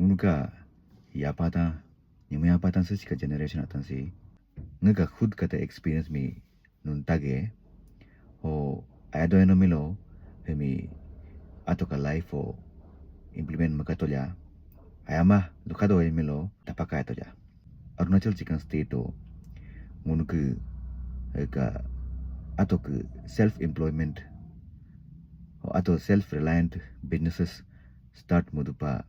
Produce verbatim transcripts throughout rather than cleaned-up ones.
Nunca yapatan, ni me yapatan se sika generation atan si. Nunca hud kata experience mi nun tage. O ayado eno milo, hemi ato ka life o implement makatoya. Ayama, lukado milo, tapaka atoya. Arunachal chikan state o, ngunuku, eka, ato ke self employment, o ato self reliant businesses start mudupa.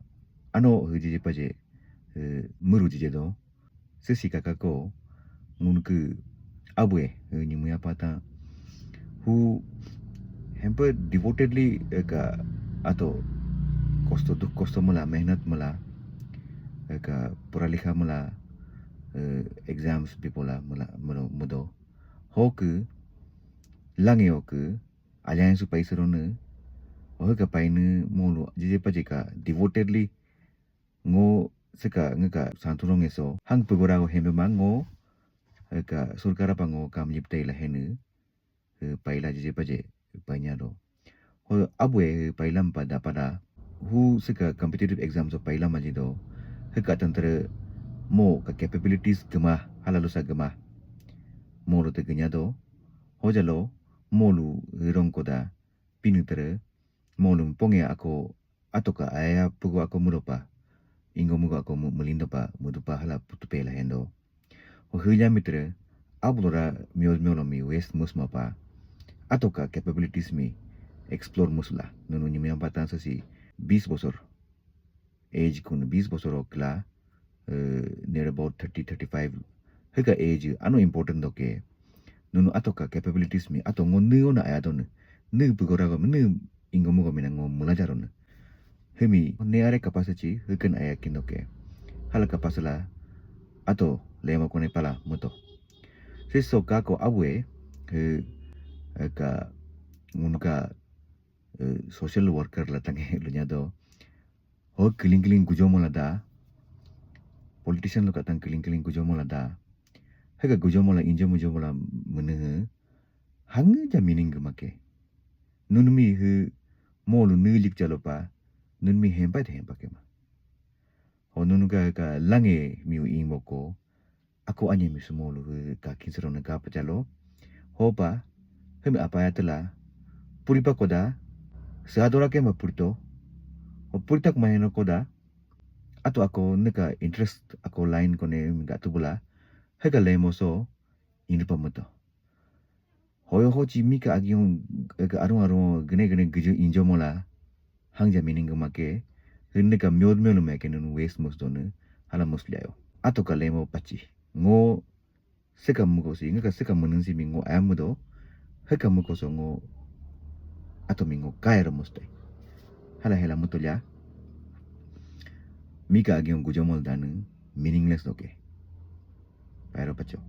Ano hujije paje, eh, muru jije do. Sisi kakako, ngunuku abue, eh, ni muya pata. Hu hempe devotedly, eka, ato kosto duk kosto mula, mehnat mula, eka, pura likha mula, eh, exams bipola mula, mudo, mudo. Hoku, lange hoku, alliance paisarone, hoka paine molu, jije pajeka, devotedly, ngo, seka, ngeka, santurong eso, hang pegora go hembe ma ngo, eka, surkara pa ngo, kam lipte la henu, eh, paila jije paje, panyado. Ho abue, eh, pailam pada pada, hu seka competitive exams o pailam aji do, heka tantre mo ka capabilities gema, halalusa gema, mo lo te genya do, hojalo, mo lu, eh, rong koda, pinu tere, mo lu ponge ako, ato ka aya pugo ako mudopa, ingo mugo ako mu-, mulindopa, mudupa hala putupe la hendo. O huya mitre, abulora mios miolo mi west musmapa, ato ka capabilities mi explore musula, nunu nyumi ampatan sasi bis bosor. Age kun bis bosor okla, eh, near about thirty, thirty-five. Heka age, ano important doke. Nunu ato ka capabilities mi, ato ngo nu ona aya donu. Nu pugora go, nu ingo mugo mina ngo mula jaronu. Hemi, ne are capacity, hukan aya kindoke. Hala capacity la, ato lema kone pala muto. Siso kako abue, he, ka, ngunuka, eh, social worker la tange lunyado. Ho kiling kiling gujomo la da. Politician lo katang kiling kiling gujomo la da. Hega gujomo la injomo jomo la menehe. Hange ja meaning gemake. Nunmi he mo lu nulik jalo pa. Nunmi hempa te hempa kema. Ho nunuka ka lange miu ingboko. Ako anye mi sumolu he ka kinsero ne ka pajalo. Hopa, hemi apaya tela. Puripa koda, seadora kema purito. Ho purita kumaheno koda. Ato ako neka interest ako line kone mi gatu bula. Hega lemo so, inrupa muto. Hoyo hochi mika agion, eka arung arung gene gene gujo injo mola. Hangja meaning gemake. Hende ka miod miod me ke nun waste mus donu. Hala mus liayo. Ato ka lemo pachi. Ngo seka muko si, ngaka seka menun si mi ngo ayamudo. Heka muko so ngo ato mi ngo kairo mus te. Hala hela muto ya. Mika agion gujo mol danu meaningless doke. Pairo pacho.